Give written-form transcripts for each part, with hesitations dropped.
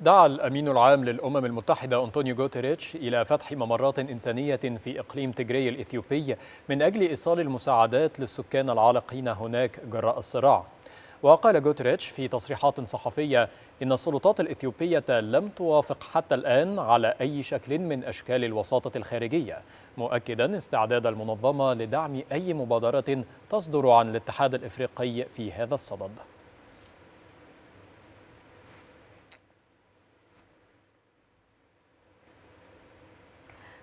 دعا الأمين العام للأمم المتحدة أنطونيو غوتيريتش إلى فتح ممرات إنسانية في إقليم تيغراي الإثيوبي من أجل إيصال المساعدات للسكان العالقين هناك جراء الصراع. وقال غوتيريتش في تصريحات صحفية إن السلطات الإثيوبية لم توافق حتى الآن على أي شكل من أشكال الوساطة الخارجية، مؤكدا استعداد المنظمة لدعم أي مبادرة تصدر عن الاتحاد الإفريقي في هذا الصدد.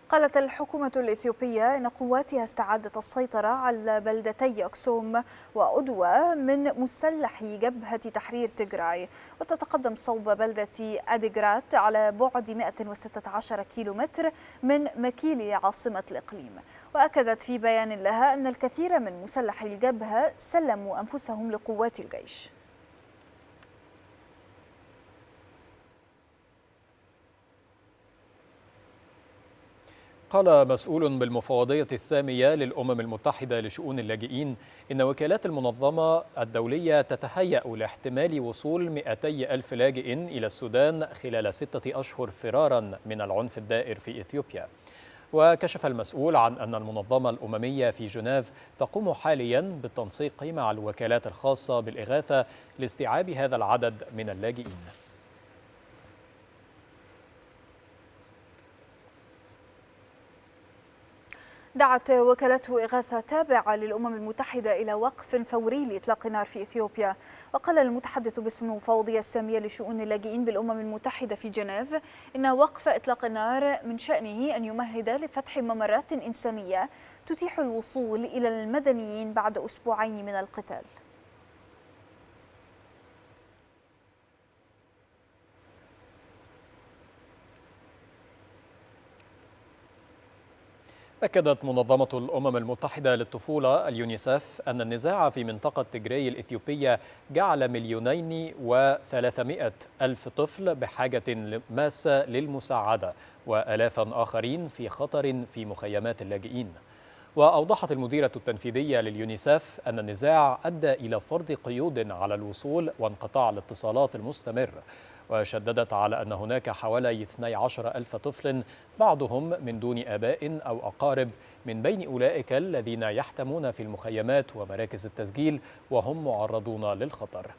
قالت الحكومة الإثيوبية إن قواتها استعادت السيطرة على بلدتي أكسوم وأدوى من مسلحي جبهة تحرير تيغراي، وتتقدم صوب بلدة أديغرات على بعد 116 كيلومتر من مكيلي عاصمة الإقليم. وأكدت في بيان لها أن الكثير من مسلحي الجبهة سلموا أنفسهم لقوات الجيش. قال مسؤول بالمفوضية السامية للأمم المتحدة لشؤون اللاجئين إن وكالات المنظمة الدولية تتهيأ لاحتمال وصول 200 ألف لاجئ إلى السودان خلال 6 أشهر فرارا من العنف الدائر في إثيوبيا. وكشف المسؤول عن أن المنظمة الأممية في جنيف تقوم حاليا بالتنسيق مع الوكالات الخاصة بالإغاثة لاستيعاب هذا العدد من اللاجئين. دعت وكالة إغاثة تابعة للأمم المتحدة إلى وقف فوري لإطلاق النار في إثيوبيا. وقال المتحدث باسم المفوضية السامية لشؤون اللاجئين بالأمم المتحدة في جنيف إن وقف إطلاق النار من شأنه أن يمهد لفتح ممرات إنسانية تتيح الوصول إلى المدنيين بعد أسبوعين من القتال. أكدت منظمة الأمم المتحدة للطفولة اليونيسف أن النزاع في منطقة تيغراي الإثيوبية جعل 2,300,000 ألف طفل بحاجة ماسة للمساعدة، وآلافا آخرين في خطر في مخيمات اللاجئين. وأوضحت المديرة التنفيذية لليونيسف أن النزاع أدى إلى فرض قيود على الوصول وانقطاع الاتصالات المستمر، وشددت على أن هناك حوالي 12 ألف طفل بعضهم من دون آباء أو أقارب من بين أولئك الذين يحتمون في المخيمات ومراكز التسجيل وهم معرضون للخطر.